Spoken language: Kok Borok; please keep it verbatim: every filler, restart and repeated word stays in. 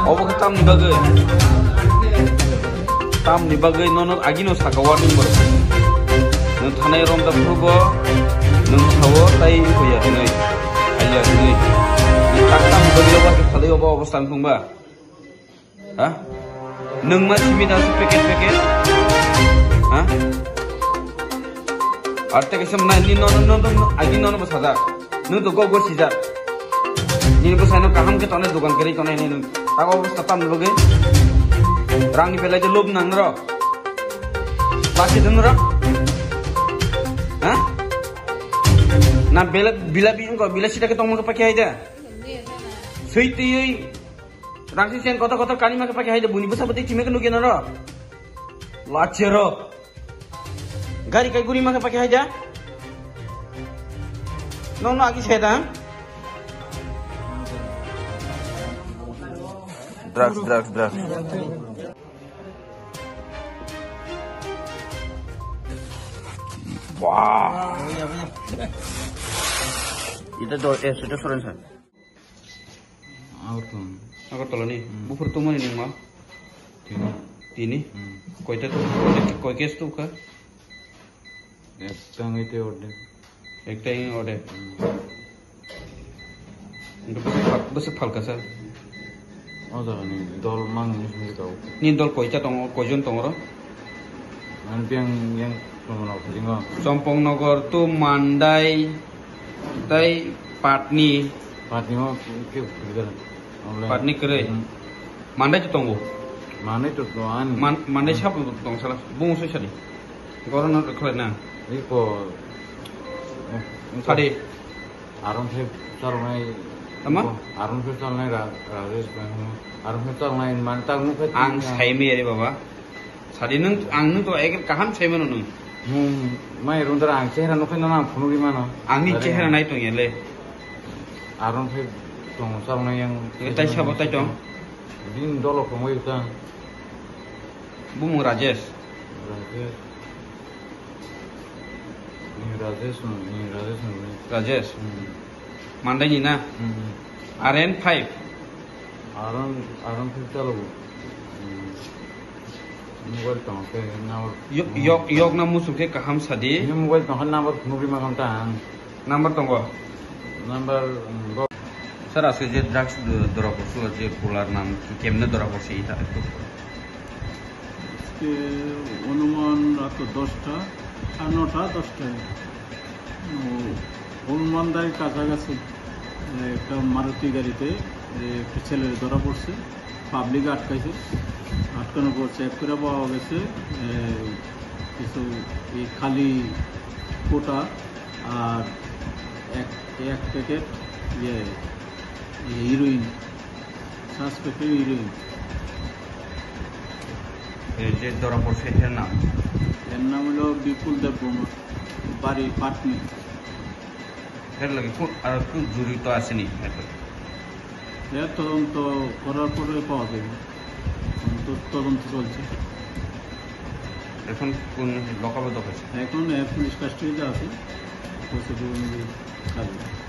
Obo khe tamni bagwi? Tamni bagwi nono agino saka warning bo rwkha. Nwng thanai romda phuru bo nwng sao tai hoya hinwi, haiya hinwi. Nwng tak tamni bagwi obo khe khalwi obo obostha wng thung ba? Ha? Nwng ma simi da su packet packet? Ha? Ar te kaisa mwnai ni no, no, no, no, no, agi no, no, bwsajak. Nwng to go, go sijak. Nini bwsai no kaham khe tongnai, dogan kwrwi tongnai, nini. Abo bwsa tamni bagwi. Rangni belai de lob nang noro. Lasi dun noro. Ha? Na bela, bila bi, ko bila sida khe tongmo khe pakhe hai de. Sui twi rang si sen kotor kotor kani ma khe pakhe hai de, buni bwsa bwtwi thimi khe nukya noro. Lachero. Gari kai guri ma khe pakhe hai de. Nong no agi se da. Drugs, drugs, drugs. Wah. Ita do, eh, sudah sore sa. Agartala. Agartala ni? Hmm. Buphuru tongmani nwng ma? Tini. Tini? Hmm. Koita to, koi case to kha? Ekta wngwi tei ordek. Ekta wngwi ordek. Hmm. Bwswk phal-, bwswk phalka sa? O jagani dol mang wngwi singwi tongo. Ni dol koita tongo, koijon tongo oro? Ang biyang yang tongo nok ringo. Chompong Nogor to Mandai tei Patni. Patni o ke phirga. Patni kwrwi. Hmm. Mandai to tongo. Mandai to tongo, ani. Man-, Mandai sabo tong sala. Bung soi sadi. Goron no khlai na. Iko. Sadi. Aron se chalnai. Tama? Aron se chalnai ra-, Rajesh Bang. Aron se chalnai man tak nuk. Ang sai mi ari baba. Sadi nwng, ang nwng to ek kaham sai mano nwng. Nwng mai rundra ang chehra nukhe nang phunugwi mano. Angni chehra nai tongya le. Aron se tong chalnai yang. Tai sabo tai tong. Bini dolo kongoi ta. Bumung Rajesh. Rajesh. Ni Rajesh no, ni Rajesh no. Rajesh. Hmm. Mandai ni na? Hmm. R N five. Aron, Aron five chalo. Hmm. Mobile tong khe number. Yok, yok, yok na musuk khe kaham sadi. Ni mobile tong khe number phunugwi ma kanta ang. Number tongo? Number, um, go. Sir, aske je drugs do-, dora porsu, je kular nam ki kemne dora porse ita ektu? Aske onuman rato dosta, সাড়ে নটা, দশটা। ও, হনুমানদাই কাছাকাছি, এ, একটা মারুতি গাড়িতে, এ, একটা ছেলে ধরা পড়ছে। পাবলিক আটকাইছে, আটকানোর পর চেক করে পাওয়া গেছে, এ, কিছু এই খালি কোটা আর এক, এক প্যাকেট ইয়ে, ইয়ে, হিরোইন, সাসপেক্টেড হিরোইন। এই যে ধরা পড়ছে, এটার নাম? এর নাম হলো বিপুল দেববর্মা, বাড়ি পাটনি। এর লগে কোন, আর কেউ জড়িত আছেনি এর লগে? এর তদন্ত করার পরে পাওয়া যাবে। এখন তো তদন্ত চলছে। এখন কোন লকআপে তো আছে? এখন এর পুলিশ কাস্টডিতে আছে। প্রসিডিউর অনুযায়ী কাজ হবে।